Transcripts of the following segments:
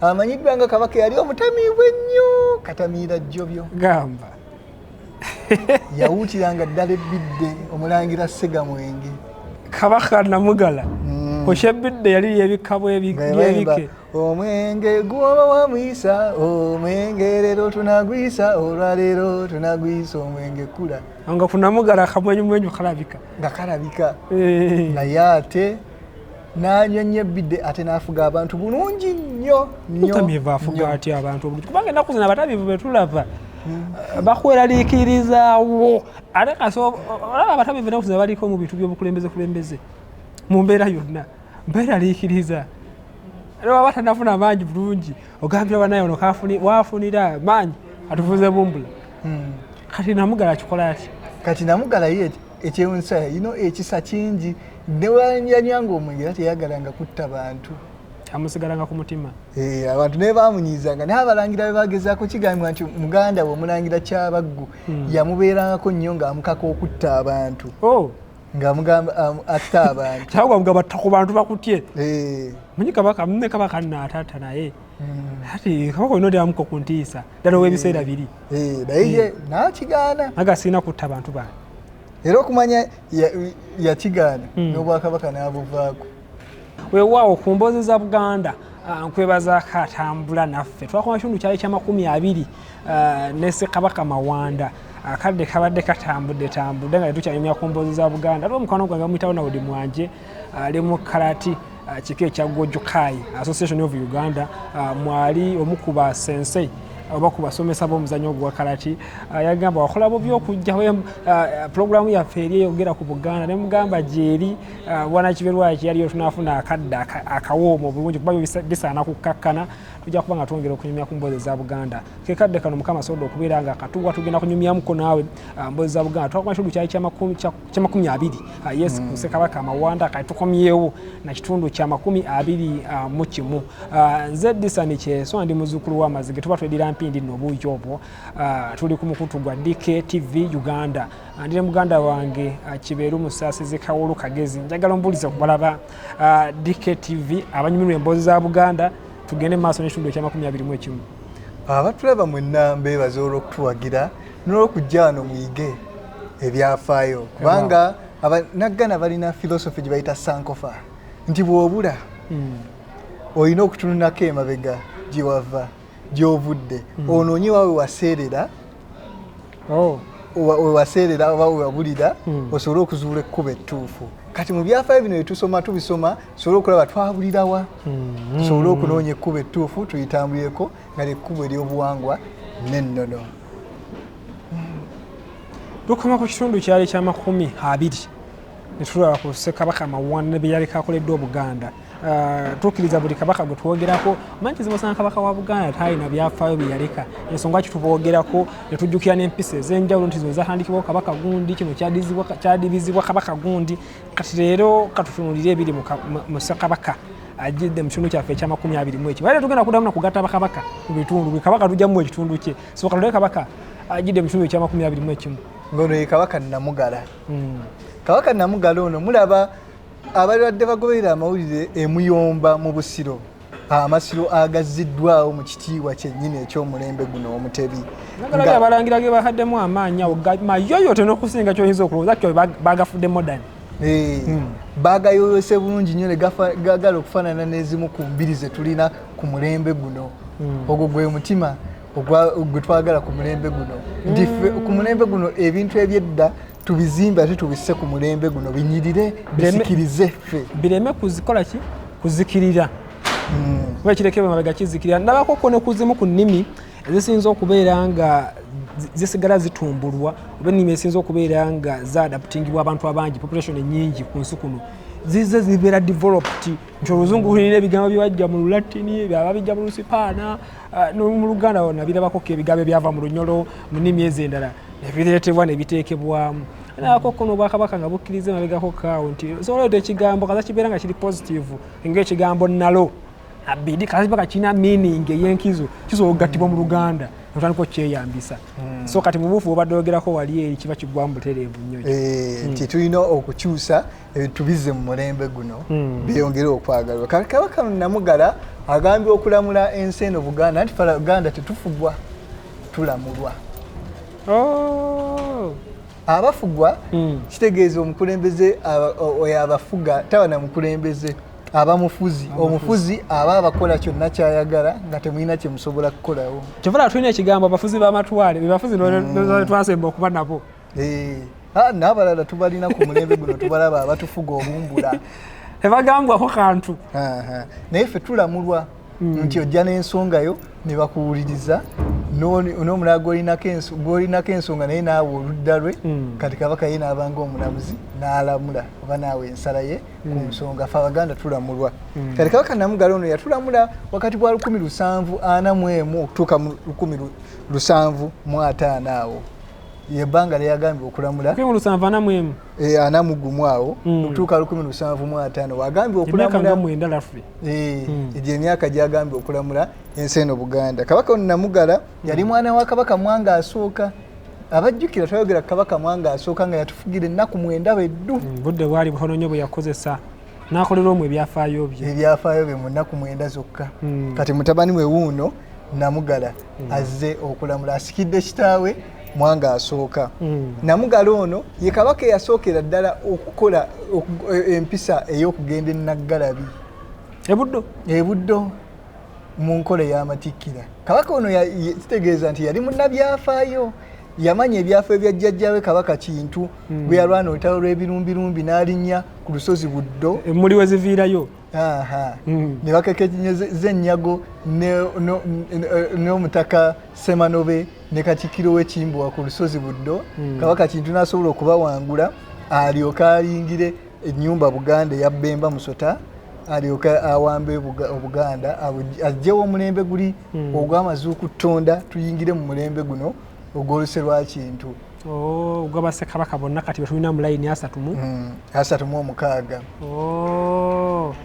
Amanyiddwa nga kabaka yali omutamiivu ennyo, katamiira jjobyo. Gamba. Yawuutiranga ddala ebbidde omulangira Ssegamwenge. Kabaka Namugala. Oshebbidde yali yebikka bwebike. Omwenge gwoba wamuyisa, omwenge leero tunagwisa, olwaleero tunagwisa omwenge kula. Nga ku Namugala akamwenyumwenyu kalabika. Nga kalabika. Naye ate n'anywa nnyo ebbidde, ate n'afuga abantu bulungi nnyo nnyo. Mutamiivu afuga atya abantu obulungi? Kubanga ennaku zino abatamiivu be tulaba bakweraliikirizaawo. Ate kasi olaba abatamiivu ennaku zino baliko mu bintu by'obukulembeze kulembeze mu mbeera yonna mbeeraliikiriza. Era waba tanafuna maanyi bulungi, ogambira banaye ono waafunira maanyi atuvuze bumbula. Kati Namugala akikola ati? Kati Namugala ye ekyewunyisa, yino ekisa kingi, ne wanyanywanga omwenge era teyagalanga kutta bantu. Amusigalanga ku mutima. Abantu naye bamunyiizanga, naye abalangira be bagezaako. Kigambibwa nti muganda we omulangira Kyabaggu yamubeerangako nnyo ng'amukaka okutta abantu. Ng'amugamba atta abantu. Kyabaggu amugamba atta ku bantu bakutye. Manyi kabaka munne kabaka nno atatta naye. Ati kabaka olina otyamuko ku ntiisa ddala ow'ebiseera biri. Naye ye n'akigaana. Aga sirina kutta bantu bange. Era okumanya yakigaana n'obwakabaka n'abuvaako. Weewaawo ku mboozi za Buganda, nkwebazaako atambula naffe. Twakoma kitundu kyali kya 20 ne Ssekabaka Mawanda. Akadde kabadde katambudde tambudde nga tetukyanyumya ku mboozi za Buganda. Ate omukwano gwange bamuyita Ronald Mwanje, ali mu karate kika ekya Gojukai Association of Uganda, mwali omu ku ba sensei oba ku basomesa b'omuzannyo ogwa karate. Yagamba wakola bubi okujjawo pulogulaamu yaffe eri eyogera ku Buganda, ne mugamba gyeri bwana Kiberwaki yaliyo tunaafuna akadde akawoomo obulungi kuba bisaana kukkakkana. Tujja kuba nga twongera okunyumya ku mboozi za Buganda. Ke kadde kano Mukama asobodde okubeera nga katuwa, tugenda kunyumyamuko naawe mboozi za Buganda. Twakoma kitundu kyali kya 20. Yes, ku Ssekabaka Mawanda, kati tukomyewo na kitundu kya 21. Nze Disani Kyeso, ndi muzzukulu w'Amazige, tuba tweddira mpindi nno obuuyi obwo. Tuli ku mukutu gwa DK TV Uganda. Ndi ne muganda wange Kibeeru Musaasizi Kawulu Kagezi. Njagala ombuulize okubalaba DK TV abanyumirwa emboozi za Buganda. Tugende mu maaso n'ekitundu ekya 21. Abatulaba mwenna mbeebaza olw'okutuwagira n'olwokujja wano muyige ebyafaayo, kubanga abanaggana balina philosophy gye bayita sankofa, nti bw'obula olina okutunulako emabega gye wava, gy'ovudde, onoonye wa we waseerera, we waseerera oba we wabulira, osobole okuzuula ekkubo ettuufu. Kati mu byafaayo bino byetusoma, tubisoma tusobole okulaba twabulirawa, tusobole okunoonya ekkubo ettuufu tuyitambulireko, nga lyekkubo ery'obuwangwa n'ennono. Tukoma ku kitundu kyali kya 20 ne tulaba ku Ssekabaka Mawanda ne bye yaleka akoledde Obuganda. Tukkiriza buli kabaka gwe twogerako, omanyi kizibu osanga kabaka wa Buganda talina byafaayo bye yaleka. Ensonga ki tuboogerako ne tujjukira n'empisa ez'enjawulo nti zino zatandikibwawo kabaka gundi, kino kyadibizibwa kabaka gundi. Kati leero katutunuulire ebiri mu Ssekabaka ajjidde mu kitundu kyaffe ekya 21. Era tugenda kuddamu na kugatta bakabaka mu bitundu, buli kabaka tujjamu ekitundu kye. So katulabe kabaka ajjidde mu kitundu ekya 21. Ng'ono ye Kabaka Namugala. Kabaka Namugala ono mulaba abalwadde bagoberera amawulire emuyomba mu Busiro, amasiro agazziddwawo mu kitiibwa kyennyini eky'omulembe guno Omutebi. Nagalabye abalangira ge bahaddemu amaanyi awo mayoyote n'okusinga ky'oyinza okulowooza kyo bagafudde modern. Bagayoyose bulungi nnyo ne gagala okufaanana n'ezimu ku mbiri ze tulina ku mulembe guno. Ogwo gwe mutima gwe twagala ku mulembe guno, nti ffe ku mulembe guno ebintu ebyedda tubizimbe ate tubisse ku mulembe guno binyirire, bisikirize ffe. Bireme kuzikola ki kuzikirira, kuba ekirekebwa mabega kizikirira. Ndabako ne kuzimu ku nnimi ezisinza okubeera nga zisigala zitumbulwa, oba ennimi ezisinza okubeera nga zaadaptingibwa abantu abangi, population ennyingi ku nsi kuno, zizze zibeera developed, nti oluzungu lulina ebigambo byebajja mu Lulatini, byaba bijja mu Lusipaana, mu Luganda wonna birabako ebigambo ebyava mu Lunyolo, mu nnimi ezo endala nebireetebwa nebiteekebwamu. Nabakoko n'obwakabaka nga bukkiriza emabegako kaawo nti osobola oleeta ekigambo kaza kibeera nga kiri positive, ng'ekigambo nalo. Abidi kasiba kirina meaning ey'enkizo, kisobola okugattibwa mu Luganda notandika okyeyambisa. So kati mu buufu obadde oyogerako wali eri kiba kiggwamu butereevu nnyo. Nti tulina okukyusa ebintu bizze mu mulembe guno, byeyongere okwagalwa. Kabaka Namugala agambye okulamula ensi eno Buganda, nti ffe Buganda tetufugwa, tulamulwa. Abafugwa kitegeeza omukulembeze oyo abafuga taba na mukulembeze, aba mufuzi. Omufuzi aba abakola kyonna kyayagala nga temulina kyemusobola kukolawo. Kyova tulina ekigambo abafuzi b'amatwale, be bafuzi twasemba okuba nabo. N'abalala tubalina ku mulembe guno, tubalaba abatufuga obumbula. Tebagambwako kantu. Naye ffe tulamulwa, nti ojja n'ensonga yo ne bakuwuliriza, n'omulala gw'olinako ensonga naye naawe oludda lwe. Kati kabaka ye n'abanga omulamuzi n'alamula oba naawe ensala ye ku nsonga. Fe Abaganda tulamulwa. Kati Kabaka Namugala ono yatulamula wakati bwa 1741 okutuuka mu 1750 awo, yebbanga lyeyagambibwa okulamula. 1741. 41 awo okutuuka 1750 wagambibwa okulamula. Mwenda laffe. Egyo emyaka gyagambibwa okulamula ensi eno Buganda. Kabaka ono Namugala yali mwana wa Kabaka Mwanga asooka. Abajjukira twayogera Kabaka Mwanga asooka nga yatufugira ennaku 9 beddu. Budde bwali butono nnyo bwe yakozesa n'akolera omwo ebyafaayo bye. Ebyafaayo bye mu nnaku 9 zokka. Kati mutabani we wuuno Namugala azze okulamula, asikidde kitaawe Mwanga asooka. Namugala ono ye kabaka eyasookera ddala okukola empisa ey'okugenda enaggalabi. Ebuddo. Ebuddo mu nkola ey'amatikkira. Kabaka ono kitegeeza nti yali munnabyafaayo, yamanya ebyafaayo bya jjajjaawe Kabaka Kintu bwe yalwana olutalo lw'ebirumbirumbi n'alinnya ku lusozi Buddo. Emmuli we ziviirayo. Ne bakekenyeza ennyago n'omutaka Semanobe ne Katikkiro we Kimbowa ku lusozi Buddo. Kabaka Kintu n'asobola okubawangula, alyoke ayingire ennyumba Buganda eya Bbemba Musota, alyoke awambe Obuganda, aggyewo omulembe guli ogw'amazuuku ttonda, tuyingire mu mulembe guno ogw'oluse lwa Kintu. Ogw'abassekabaka bonna kati betulina mu layini 36. 36.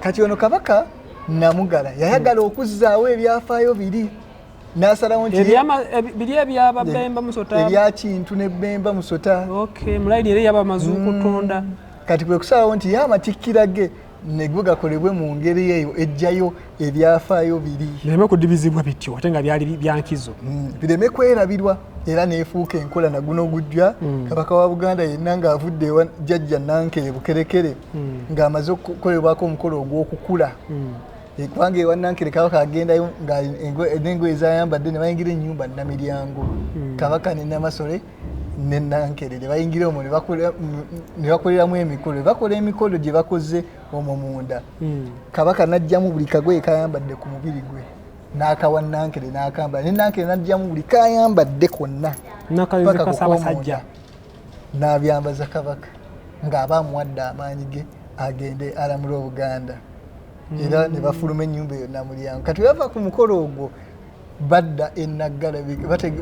Kati ono Kabaka Namugala yayagala okuzzaawo ebyafaayo biri, n'asalawo nti biri ebyababemba Musota, ebya Kintu ne Bbemba Musota. Mu layini era ey'abamazuuku ttonda. Kati kwe kusalawo nti ye amatikkira ge negwe gakolebwe mu ngeri eyo ejjayo ebyafaayo biri, bireme kudibizibwa bityo ate nga byali byankizo, bireme kwerabirwa, era neefuuka enkola naguno gujja. Kabaka wa Buganda yenna ng'avudde ewa jjajja Nankere Bukerekere, ng'amaze okukolebwako omukolo ogw'okukula, kubanga ewa Nankere kabaka agendayo n'engoye zayambadde, ne bayingira ennyumba Namiryango, kabaka ne Namasole ne Nankere ne bayingira omwo ne bakoleramu emikolo. Ne bakola emikolo gye bakoze omwo munda, kabaka n'aggyamu buli kagoye kayambadde ku mubiri gwe n'akawa Nankere n'akambala, ne Nankere n'aggyamu buli kayambadde konna paka Ssaabasajja n'abyambaza kabaka, ng'aba amuwadde amaanyi ge agende alamule Obuganda. Era ne bafuluma ennyumba eyo Namulyango. Kati bava ku mukolo ogwo badda enaggalabi,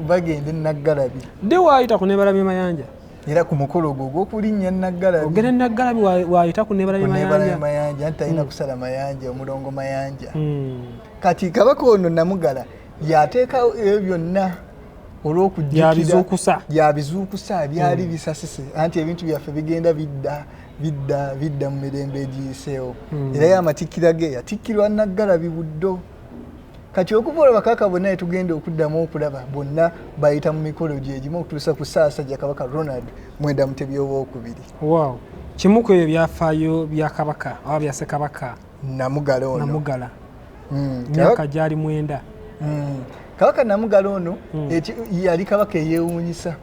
bagenda enaggalabi. Ddi waayita ku Nebalabye Mayanja? Era ku mukolo ogwo ogw'okulinnya Naggalabi. Ogenda Naggalabi waayita ku Nebalabye Mayanja. Mayanja nti talina kusala Mayanja, omulongo Mayanja. Kati kabaka ono Namugala yateeka ebyo byonna olw'okujjukira, yabizuukusa byali bisasise, anti ebintu byaffe bigenda bidda bidda bidda mu mirembe egiyiseewo. Era yamatikkira ge yatikkirwa Naggalabi Buddo. Kati okuva olwo bakabaka bonna etugenda okuddamu okulaba bonna bayita mu mikolo gyegimu okutuusa ku Ssaabasajja Kabaka Ronald Mwenda Mutebi Owookubiri. Wow, kimu ku ebyo byafaayo bya kabaka oba bya ssekabaka Namugala ono. Namugala myaka gyali 9. Kabaka Namugala ono yali kabaka eyeewuunyisa,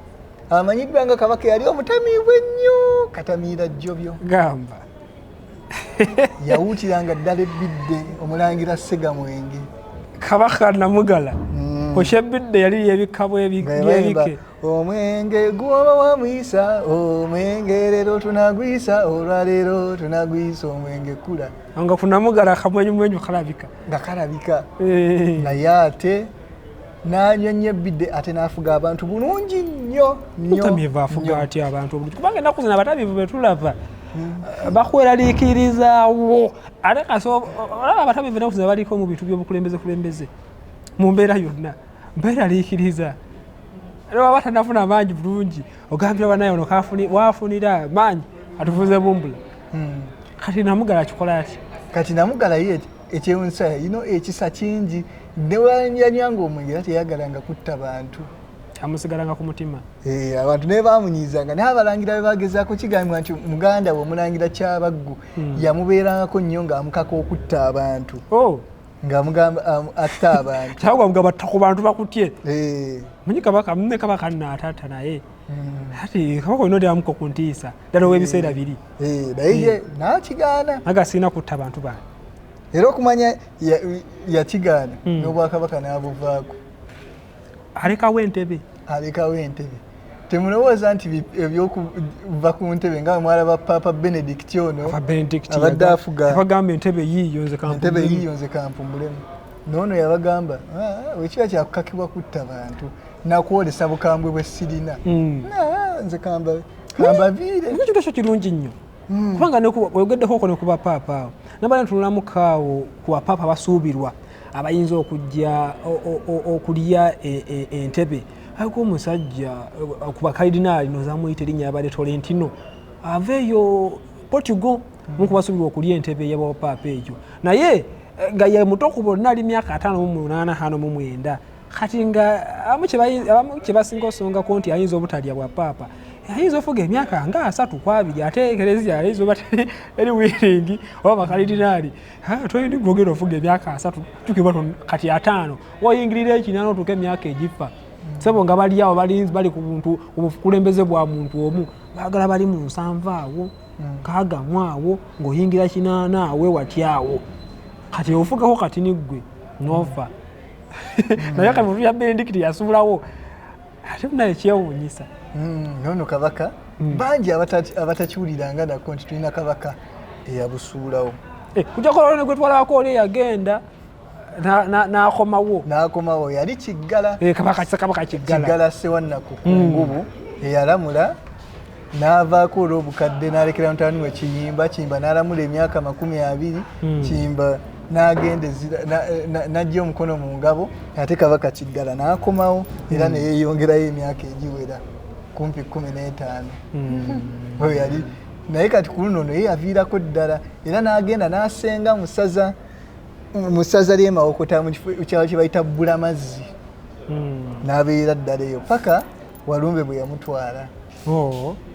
amanyiddwa nga kabaka eyali omutamiivu ennyo, katamiira jjobyo. Gamba. Yawuutiranga ddala ebbidde omulangira Ssegamwenge. Kabaka Namugala okyebidde yali yebikka bwebike. Omwenge gwoba wamwisa, omwenge leero tunagwisa, olwaleero tunagwisa omwenge kula. Nga ku Namugala akamwenyumwenyu kalabika. Nga kalabika. Naye ate n'anywa nnyo ebbidde, ate n'afuga abantu bulungi nnyo. Mutamiivu afuga atya abantu obulungi? Kubanga ennaku zino abatamiivu be tulaba Bakweraliikirizaawo ate kasi olaba abatamiivu ennaku zino baliko mu bintu by'obukulembeze kulembeze mu mbeera yonna mbeeraliikiriza era waba tanafuna maanyi bulungi ogambira banaye ono wafunira maanyi atuvuze bumbula. Kati Namugala akikola ati? Kati Namugala ye ekyewunyisa yino ekisa kingi, newanyanywanga omwenge era teyagalanga kutta bantu, amusigalanga ku mutima. Abantu naye bamunyizanga, naye abalangira be bagezaako kigambibwa nti muganda we omulangira Kyabaggu yamubeerangako nnyo ng'amukaka okutta abantu. Ng'amugamba atta abantu. Kyabaggu amugamba atta ku bantu bakutye. Munyi kabaka munne kabaka nno atatta naye. Ati kabaka olina oddamuko ku ntiisa ddala ow'ebiseera biri. Naye ye n'akigaana. Aga sirina kutta bantu bange. Era okumanya yakigaana n'obwakabaka n'abuvaako. Alekawo entebe. Alekawo entebe. Temulowooza nti ebyokuva ku ntebe nga mwalaba Papa Benedict ono abadde afuga. Yabagamba entebe yiiyo nze kampumulemu. Entebe yiiyo nze kampumulemu. N'ono yabagamba wekiba kyakukakibwa kutta bantu nakwolesa bukambwe bwe sirina. Nze kambaviire. Ekintu ekyo kirungi nnyo. Kubanga oyogeddeko okwo ne ku bapaapa awo. Nabadde ntunulamuko awo ku bapaapa abasuubirwa abayinza okujja okulya entebe. Aliko omusajja ku bakalidinaali nozamuyita erinnya yabadde Tolentino ava eyo Portugal mu kubasuubirwa okulya entebe y'abapaapa egyo, naye nga ye muto ku bonna, ali myaka 58 59. Kati nga abamu kye basinga osongako nti ayinza obutalya bwa paapa, ayinza ofuga emyaka nga 32, ate ekereziya ayinza oba eri wiringi oba bakalidinaali toyindi gwogera ofuga emyaka 30 tukibwa kati 50 woyingirira 80 otuuka emyaka egifa. Sebo nga bali awo bali ku buntu obukulembeze bwa muntu omu, baagala bali mu 70 awo 60 awo ng'oyingira 80 awo watya awo kati ofugako kati niggwe n'ofa. Naye kati muntu ya Benedict yasuulawo ate naye kyewuunyisa. Nono kabaka bangi abatakiwuliranga nako nti tulina kabaka eyabusuulawo. Kujja kola gwe twalabako oli eyagenda n'akomawo. N'akomawo yali Kiggala. Kabaka Kiggala. Kiggala Ssewannaku ku Ngubu eyalamula n'avaako olw'obukadde n'alekera mutabani we Kiyimba. Kiyimba n'alamula emyaka 20. Kiyimba n'agenda n'ajja omukono mu ngabo ate kabaka Kiggala n'akomawo era ne yeeyongerayo emyaka egiwera kumpi 15. Oyo yali naye kati ku luno naye yaviirako ddala era n'agenda n'asenga mu ssaza ly'e Mawokota mu kyalo kye bayita Bulamazzi. N'abeera ddala eyo paka Walumbe bwe yamutwala.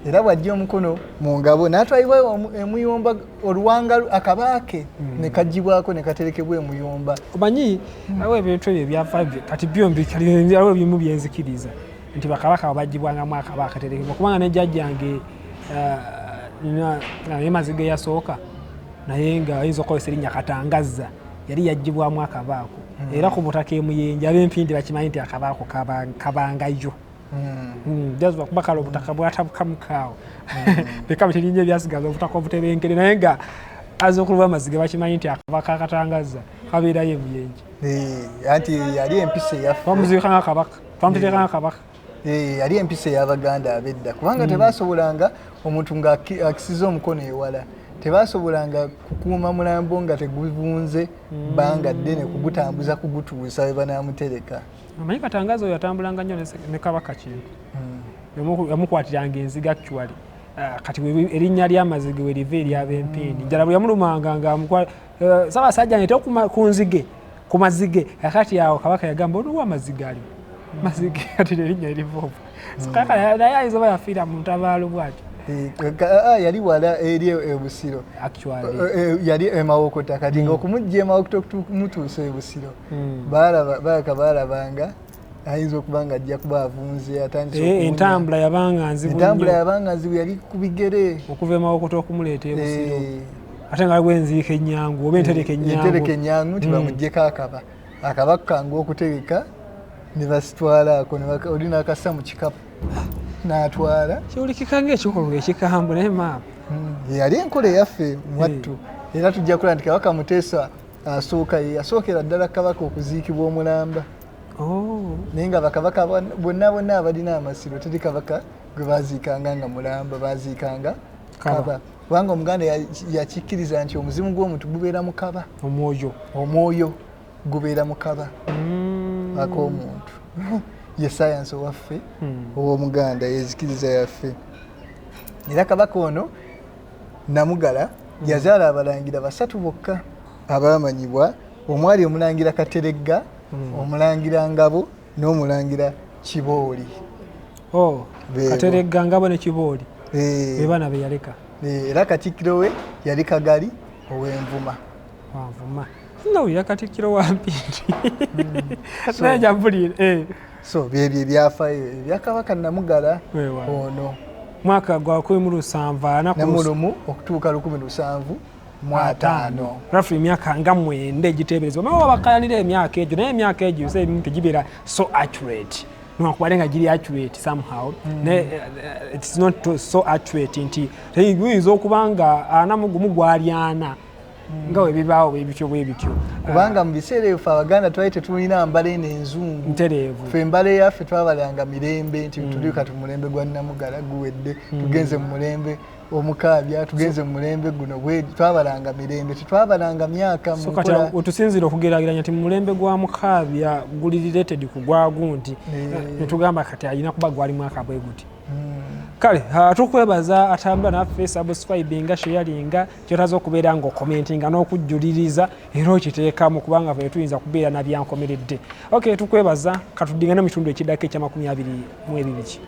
Era bw'ajja omukono mu ngabo n'atwalibwa emuyomba oluwanga akabaake ne kaggyibwako ne katerekebwa emuyomba. Omanyi awo ebintu ebyo ebyafa kati byombi aliwo ebimu byenzikiriza nti bakabaka baggyibwangamu akaba akaterekebwa, kubanga ne jjajjange naye Maziga eyasooka naye nga ayinza okukozesa erinnya Katangazza yali yaggyibwamu akabaako. Era ku butaka emuyenje ab'empindi bakimanyi nti akabaako kabangayo. Jazba kuba kale obutaka bwatabukamukaawo beka biterinnya ebyasigaza obutaka obutebenkere, naye nga azookulu b'Amaziga bakimanyi nti akabaka akatangazza kabeerayo emuyenje. Anti yali empisa eyaffe. Bamuziika nga kabaka, bamuteeka nga kabaka. Yali empisa ey'Abaganda ab'edda, kubanga tebasobolanga omuntu ng'akisiza omukono ewala, tebasobolanga kukuuma mulambo nga teguvunze bbanga ddene kugutambuza kugutuusa we banaamutereka. Omanyi Katangaza oyo yatambulanga nnyo ne Kabaka Kintu. Yamukwatiranga enziga actually. Kati erinnya ly'Amaziga we liva ery'ab'empindi. Njala bwe yamulumanga nga Ssaabasajja nete ku nzige, ku mazige. Kakati awo Kabaka yagamba ono w'amaziga ali. Mazige kati erinnya eriva obwo. Kabaka naye ayinza oba yafiira mu ntabaalo bw'atyo. Yali wala eri e Busiro. Actually. Yali e Mawokota, kati ng'okumujja e Mawokota okumutuusa e Busiro. Balabaka balabanga ayinza okuba nga ajja kuba avunze atandise okuwunya. Entambula yabanga nzibu nnyo. Entambula yabanga nzibu, yali ku bigere. Okuva e Mawokota okumuleeta e Busiro. Ate nga waliwo enziika ennyangu oba entereka ennyangu. Entereka ennyangu nti bamuggyeko akaba. Akaba kangu okutereka ne basitwalaako, oli n'akassa mu kikapu n'atwala. Kiwulikika ng'ekikolwa ekikambwe naye maama. Yali enkola eyaffe mwattu. Era tujja kulaba nti Kabaka Muteesa asooka ye yasookera ddala kabaka okuziikibwa omulamba. Naye nga bakabaka bonna bonna abalina amasiro teri kabaka gwe baziikanga nga mulamba, baziikanga kaba. Kubanga Omuganda yakikkiriza nti omuzimu gw'omuntu gubeera mu kaba. Omwoyo. Omwoyo gubeera mu kaba ak'omuntu. Ye sayansi owaffe ow'Omuganda, yezikiriza yaffe. Era kabaka ono Namugala yazaala abalangira basatu bokka abaamanyibwa, omwali omulangira Kateregga, omulangira Ngabo n'omulangira Kibooli. Oh, Beebo. Kateregga, Ngabo ne Kibooli. Eh, be baana be yaleka. Eh, era katikkiro we yali Kagali ow'Envuma. Wanvuma nawulira katikkiro wa Mpindi, naye jampulire, eh. So byebyo ebyafaayo ebya Kabaka Namugala. Weewaawo. Ono Mwaka gwa 1740 namu okutuuka 1750. Roughly emyaka nga 9 egiteeberezebwa. Mawe bakayanira emyaka egyo, naye emyaka egyo ebiseera ebimu tegibeera so accurate, newankubadde nga giri accurate somehow, naye it's not so accurate nti guyinza okuba nga 41 gwali 40, nga bwe bibaawo bwe bityo bwe bityo. Kubanga mu biseera ebyo fe Abaganda twali tetulina mbala eno enzungu. Ntereevu. Fe embala eyaffe twabalanga mirembe, nti tuli kati mu mulembe gwa Namugala guwedde, tugenze mu mulembe omukaabya, tugenze mu mulembe guno bwe twabalanga mirembe, tetwabalanga myaka mu So kati nkola. Wetusinzira okugeraageranya nti mu mulembe gwa Mukaabya guli related ku gwa gundi, netugamba kati alina kuba gwali mwaka bwe guti. Kale tukwebaza atambula naffe. Subscribinga, sharinga, kyotaza okubeera nga ocommentinga n'okujjuliriza era okiteekamu, kubanga fe tuyinza kubeera nabyankomeredde. Ok, tukwebaza. Katuddingane mu kitundu ekiddako ekya 22.